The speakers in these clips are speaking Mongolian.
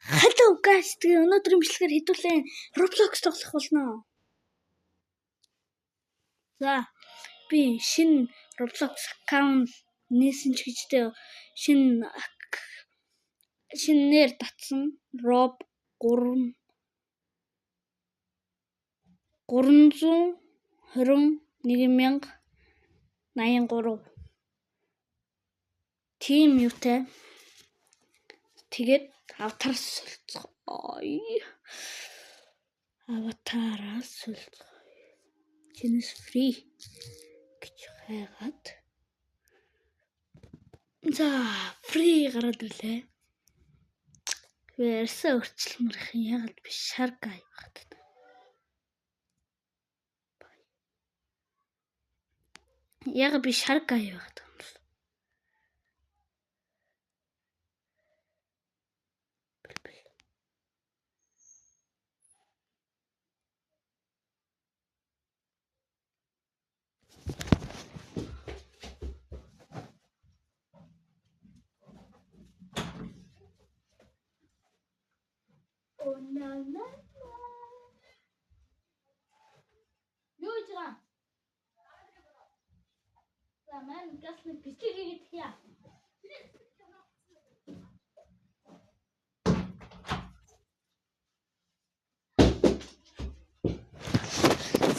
Hello guys, тэгээ өнөөдрийн бичлэгээр хэдүүлээ Roblox тоглох болно. За, би шинэ Roblox аккаунт нээсэн ч гэжтэй шинэ нэр татсан Rob 3 321,083 тийм юутай. Тэгээд аватараас солилцгоё. Аватараас солилцгоё. Чинээс free гэж хайгаад. За, free гараад ирлээ. Би арьсаа өөрчлөмөр юм. Яагаад би шар гай байгаад байна. Яагаад би шар гай байгаад байгаа юм бэ? Oh na na na. Юу хийж байгаа? За, маань газ нэг бичлэг хийгээд яа.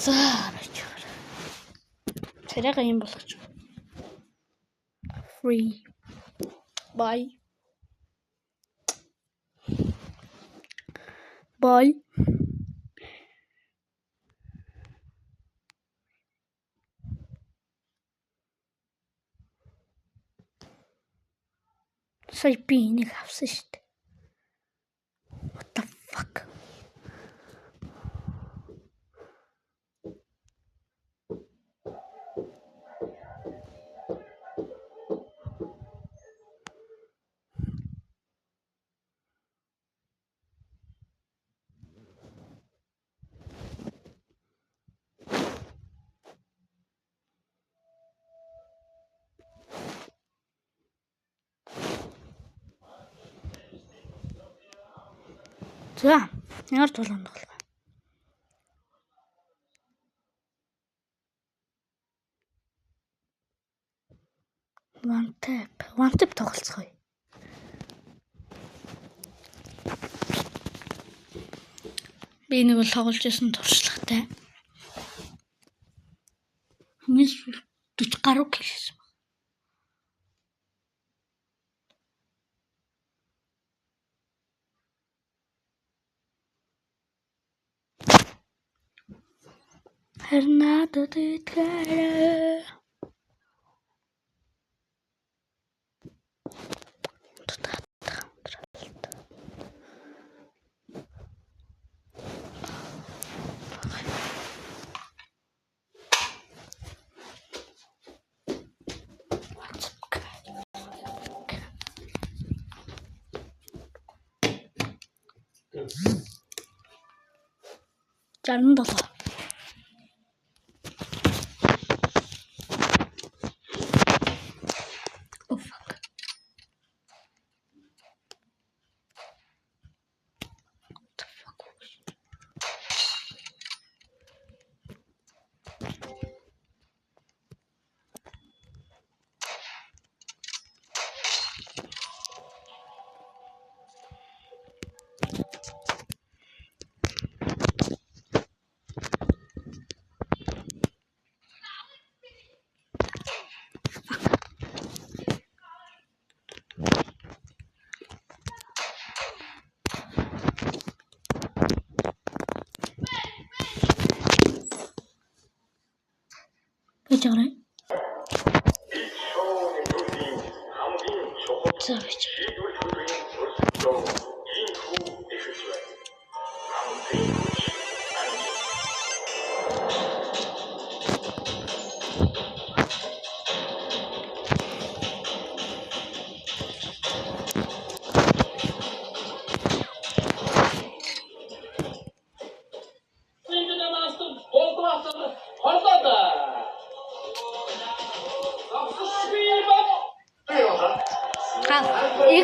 За, байж байгаа. Царайгаа юм болгоч. Free. Bye. Bye. Сая би энийг авсан шүү дээ. What the fuck? За, ямар тулгын тоглох вэ? One tap. One tap тоглолцгоё. Би нэг бол тоглож байсан туршлагатай. Хамгийн сүүлд 40 гаруй гэлсэн. Харин надад итгээрэй. 67. Oh fuck. What the fuck? Байж байгаарай. За, байж.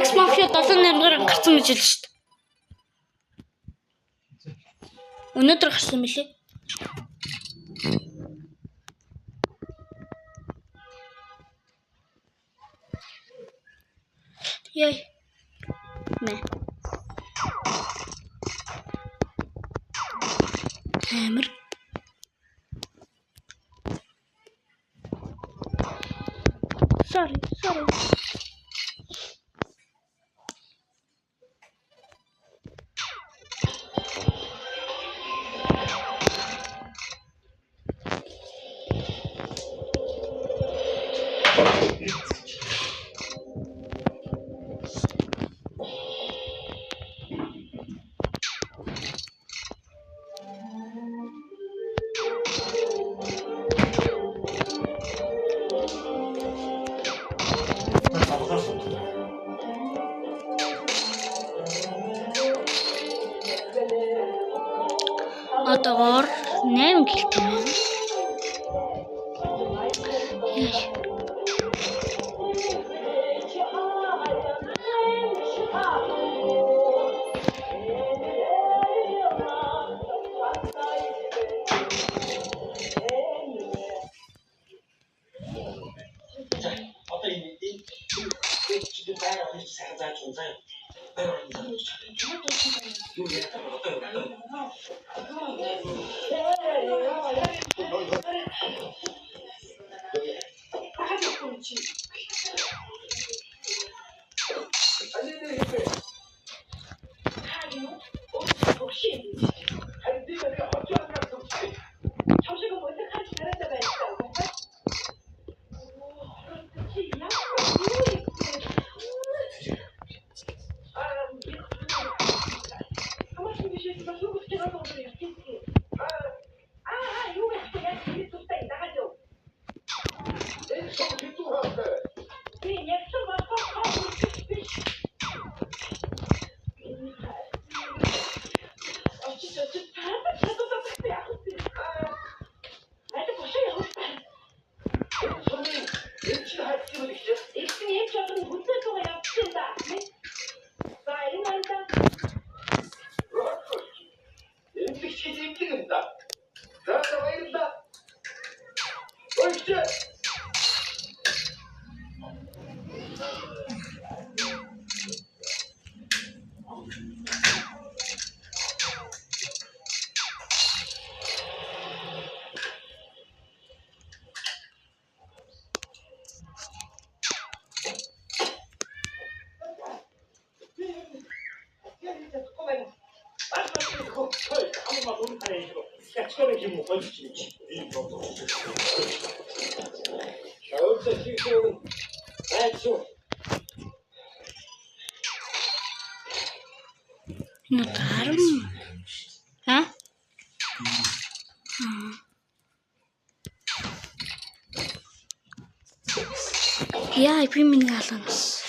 X Mafia 78 дугаар гарсан гэж хэлсэн шүү дээ. Өнөөдөр гарсан юм лээ. Яй. Мэ. Амар. Sorry, sorry. Одоогоор 8 kill тэй байна. Яй. Энэ одоо 10 а? Яа, би миний алганаас.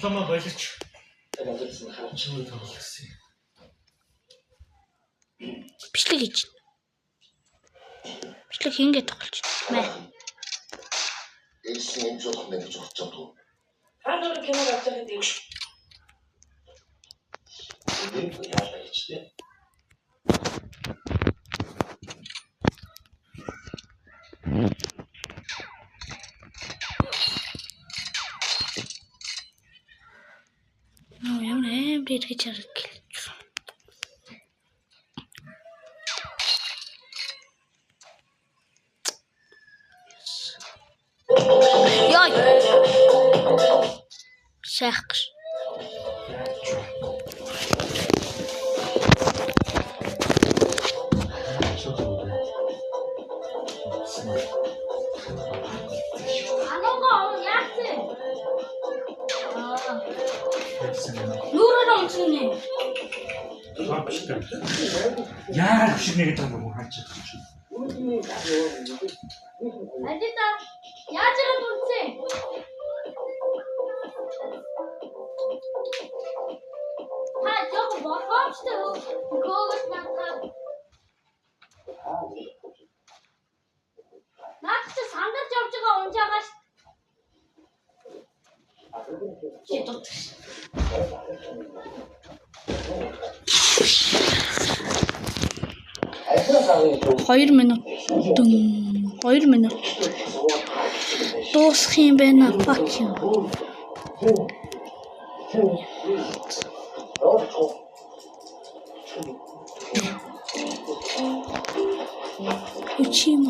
Тоглоомоо болооч. Чимээ тоглосон. Бичлэг хийж. Бичлэг хингээ тоглож. Мэ. Элсэн эмч болох нь гэж бодож байгаа. Та нар кино авч байхад юм. Энэ яалаа гэж тээ. Нөө ямар амар эргэж хараг гэлж. Яй. Сайх. Алонго яасан? Нүрээр онцгой. Яагаад хөшиг нэгэд байгаа юм бэ хаач чи. Ажита яаж байгаа дүнцээ? Та жоохон болгоомжтой хөөгөөс надад. Наад чи сандарч явж байгаа унжаагаа ш. Чи дутагш. 2 минут. 2 минут. Дуусах юм байна. Fuck you. Үчи юм.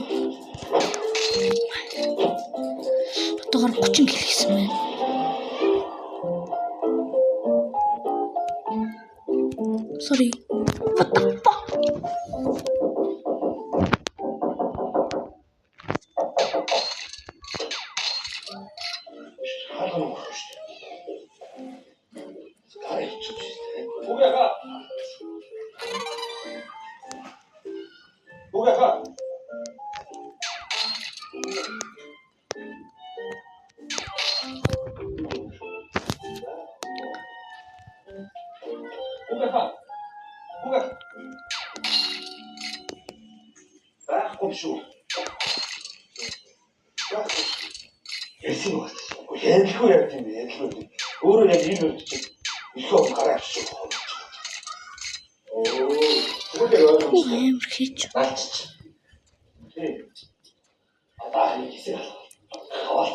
Одоогор 30 kill хийсэн байна. Sorry. What the fuck? Байхгүй шүү. Ярьсан байна. Ярьгүй яа тийм бэ? Ярьгүй. Өөрөө яг энэ үед чинь их юм гараа авчих. Оо, тэгвэл ойлгомжтой. Амар хийч. Балчч. Тийм. Одоо нэг хэсэг аваад.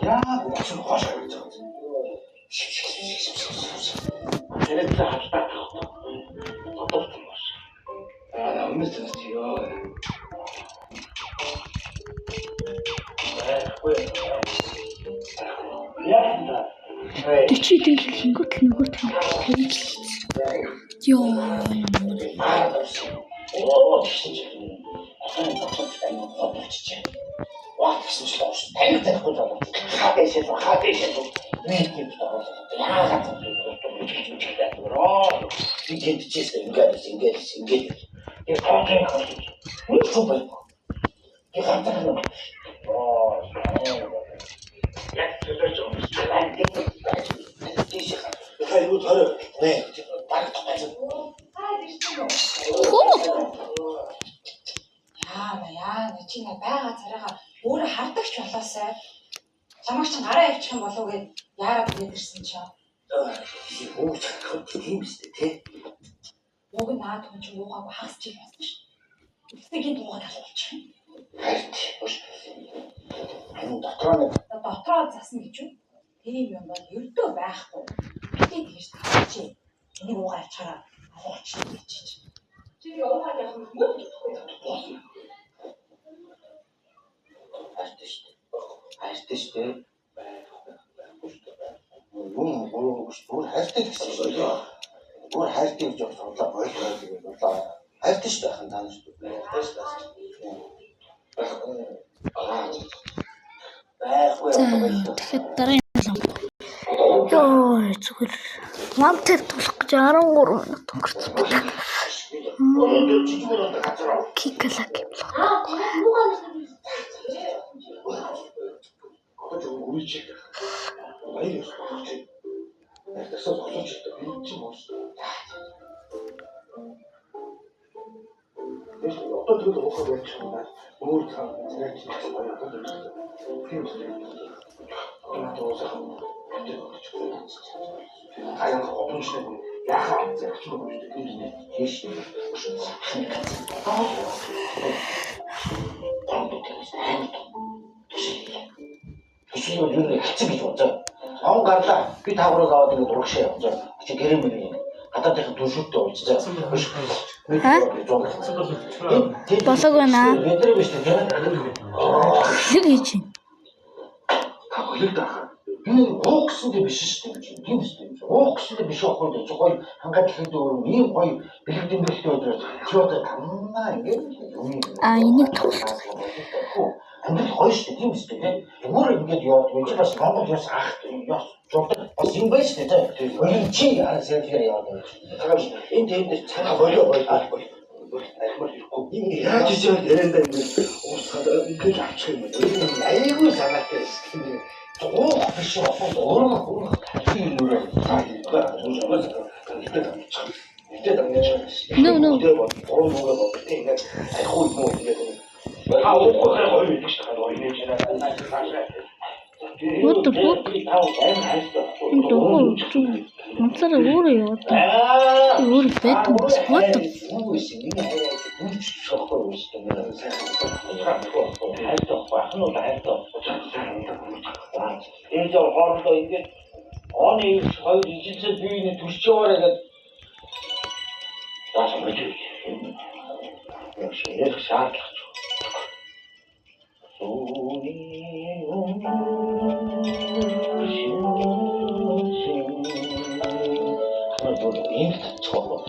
Яа, богсон хош авч байгаа. Тэгээд халтаа тодорсон байна. Аа, өмнө нь ёо. Яа. 40 хэдэн kill хийнгүүт л нөгөөх нь 50 kill хийсэн. Йоо ямар. Оо гэсэн чинь ахын тогтолт аюу хот болчихжээ. Ваа гэсэн чинь лоош тань танихгүй болоо. Хаа дэшээ хаа дэшээ нэг тийм тоглолоо. Яагаад юм бэ? Би тэнцчихсэн ингээд ингээд ингээд. Тэр тоогын хол. Нэг ч юм байна. Тэр ганцхан юм. Оо. Яг төлөж юм. Яа юу таарэ. Нэ баг тогтсон. Хөө. Яа яа чи нэ байгаа царайгаа өөрөө хардагч болоосай. Чамайг чинь гараа явчих юм болов гэд яарад мэдэрсэн чи. Хөөч тийм биз дээ тий. Уг нь наад хүн чинь уугаагүй хагас жил болсон ш. Эцэг гинт уугаад алуулчих юм. Харин харин дотроо нэг Дотроо засна гэж юу? Тийм юм бол ердөө байхгүй. Битээ тэгж тавч. Энийг уугаа авчаараа алуулчих гэж чи. Чи уугаад явах юм мөн гэхгүй. хайртай шүү дээ. Хайртай шүү дээ. Байхгүй шүү дээ. Юм буруу шүү. Бүр хайртай гэсэн шүү дээ. Бүр хайртай гэж судлаа ойлгоо гэж судлаа. Хайртай шүү дээ ахын таана шүү дээ. Хайртай шүү дээ. Байхгүй. Байхгүй. За тэгэхээр дараагийн Йоо зүгээр one tap тулах гэж 13 минут өнгөрсөн байдаг. Кикалак блок. Одоо зөв үрийч. Баяр ёстой. Хайртасаа зогсооч гэдэг. Би чи мөн. Тэр одоо тэгвэл уухай байж юм байна. Өөр цаа царайч гэсэн гоё одоо тийм үү. Одоо надад уусах тэр хаяа гомштой яхаа зарч юм шүү дээ. Тийм үү. Тийш. Төсөл юу нэг хэцүү гэж бодсон. Он гарлаа. Би та гурыг аваад ингээд урагшаа явсан. Чи гэрээ мөрийг гадаадынхаа дүршүүттэй уулзсан. Болоог байна. Бид нар биш тийм. Хөлөг хийж байна. Та хөлөг даах. Би уух гэсэн дээ биш шүү дээ. Тийм шүү дээ. Уух гэсэн дээ биш байхгүй дээ. Чи гоё хангаад ихэд өөр ийм гоё бэлэг дэмбэлтэй өдрөө чи одоо тамнаа ингээд юм. А энийг тулт. Амьдрал гоё шүү дээ. Тийм шүү дээ. Зүгээр ингээд яваад чи бас Монгол ёс ах ёс жуулдаг бас юм байна шүү дээ. Хоёр чи араа сэлгээр яваад байна. Цагаан энэ тэнд цагаан болоо болоо. Ахмар ирэхгүй. Яаж хийж байгаа яриандаа ингээд уусгаад ингээд авчих юм байна. Айгүй санаатай шүү дээ. Уух биш байхгүй өөрөө өөрөө юм нүрээ. No no. Ингээд архиу юм уу ингээд. А уухгүй гоё байдаг шүү дээ. Гоё нэ чанаа. What the fuck? Энэ дуугаа үгүй. Ганцаараа өөрөө яваад байна. Өөр байдаг юм бас. What the Юу вэ? Миний хайр дүрч шохгүй юм шүү дээ. Сайхан хайртай байхгүй. Ах нь бол хайртай байхгүй. Энэ жоо хоорондоо ингээд оны хоёр ижилсэн биений төрч яваарай гэдэг Дааш мэдээ. Яг ярих шаардлага ч. Сүүний өмнө ийм л татчих واخ.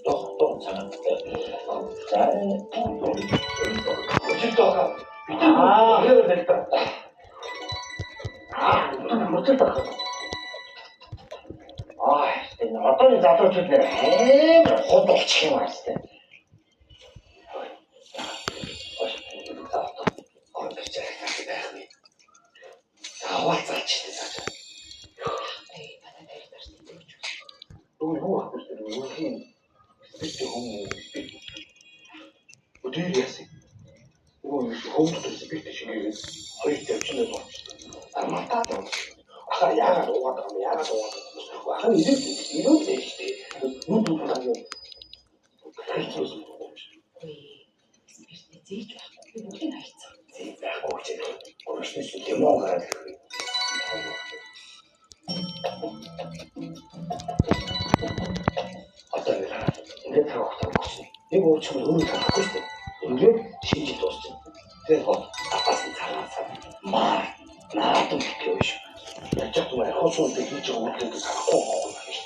Дох дох цагаантай. За өчигдөр бид аа тэр л та. Аа мөчөл тах. Аа энэ одооны залуучууд нэр амар хот болчих юм аа штэ. Хаваалцаач штэ цаашаа. Манай дээр дарсан зөөж. Юу юу ахгүй штэ. Үгүй спирт хүмүүс спирт. Өдөр яасан. Нөгөө хүмүүс дотор спирт шингээгээд хоёр тавьчихсан болчихсон. Мартаад явсан. Ахаар яагаад уугаад байгаа юм яагаад уугаад байгаа юм. Ахаар ирээд ирээд байж штэ. Нүд нүд гал. Хэлчихсэн. Үгүй спиртээ зээж байхгүй. Би бүгдийг хайцсан. Зээ байхгүй ч юм. Гөрөснөөс лимон гараад ирэх. Одоо ингээд цаг хугацаа өнгөрсөн. Нэг уучихвал өөрөө тарахгүй шүү дээ. Ингээд шинжил дуусчихна. Тэгээд гол татаас нь цагаан сар маар наадам гэх юм шүү. Яаж ч юм архиу суулдаг хийж байгаа үйлдэлийг харахгүй байгаа юм шүү.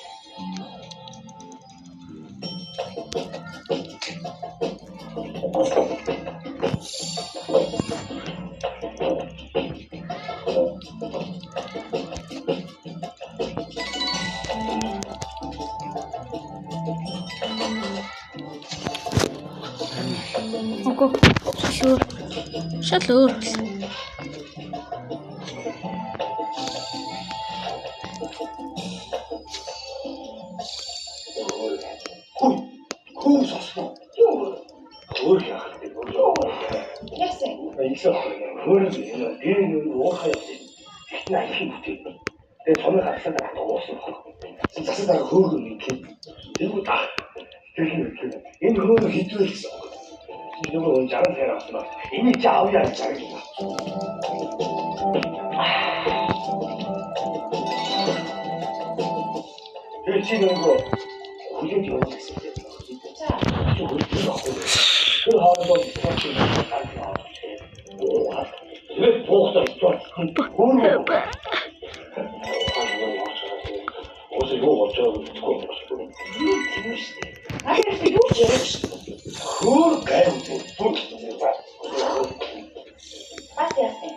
Үгүй. Шал өөр. Шал өөр болсон. Хүү хүү сосно. Өөр яах вэ? Яасан? Ийсээ хөөр тэр нэг уухай явсан. Тэгтэн алхим бүтээн. Тэгээ цомыг харсан дараа уусан байхгүй. Засаг дараа хөөгөн нэг юм. Тэргүй даа. Тэр юм. Энэ хөөр хідвэл гэсэн. Нөгөө 60 сая авсан байна. Энийг чи авъя гэж харж байна. Тэр чи нөгөө хүлээж явуулах гэсэн юм. За. Чи хүлээж авахгүй. Тэр хоорондоо дисконт гарч авах. Тэгээд буухтаа ситуац хөөр. Ууса юу болж байгааг мэдэхгүй юм байна. Тийм шүү дээ. Надад юу ч яриач шүү дээ. Хөөр гайв бүр за. Бас яасан?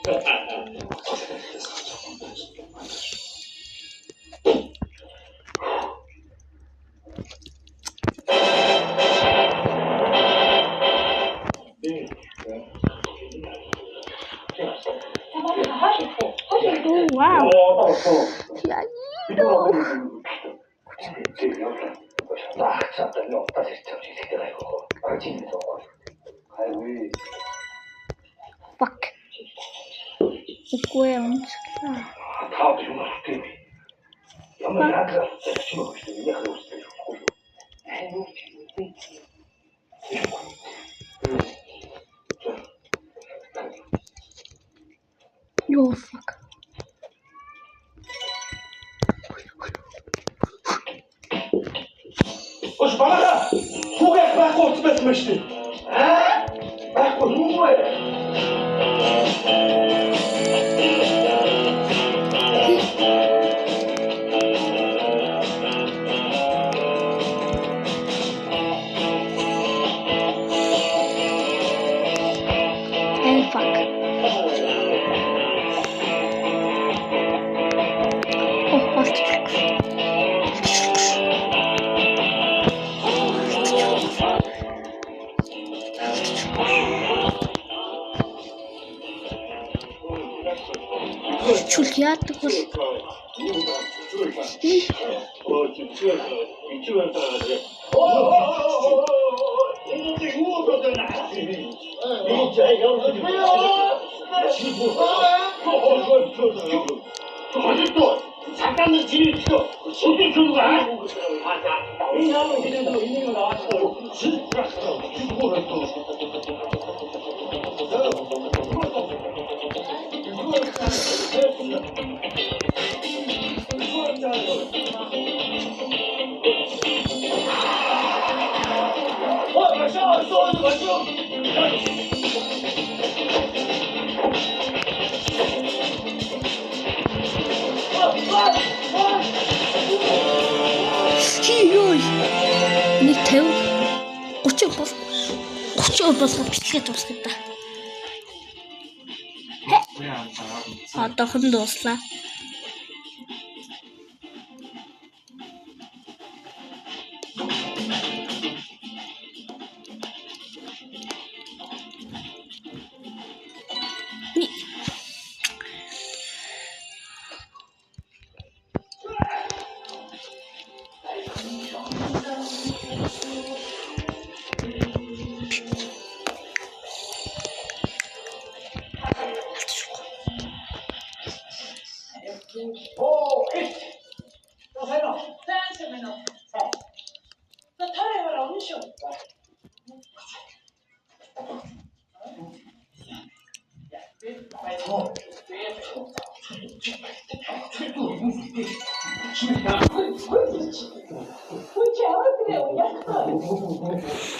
Та манай хоол идэх үү? Хоол идэх үү? Оо вау. Яа. Fuck. Үгүй унцлаа. Юу ч юм бэ? Йоо fuck. Ош балага. Хүүгээ байхгүй утас байсан байж тээ. Аа? Чүл яадаг бол Чи юу? Нэг 50 30 бол 30 болгох бичлэгээ дуусгая да. Одоохон дууслаа.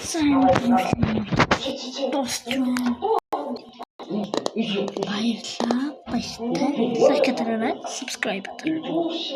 Сайн дуусчих. Баярлалаа. Баяртай. Лайк дараарай. Subscribe дараарай.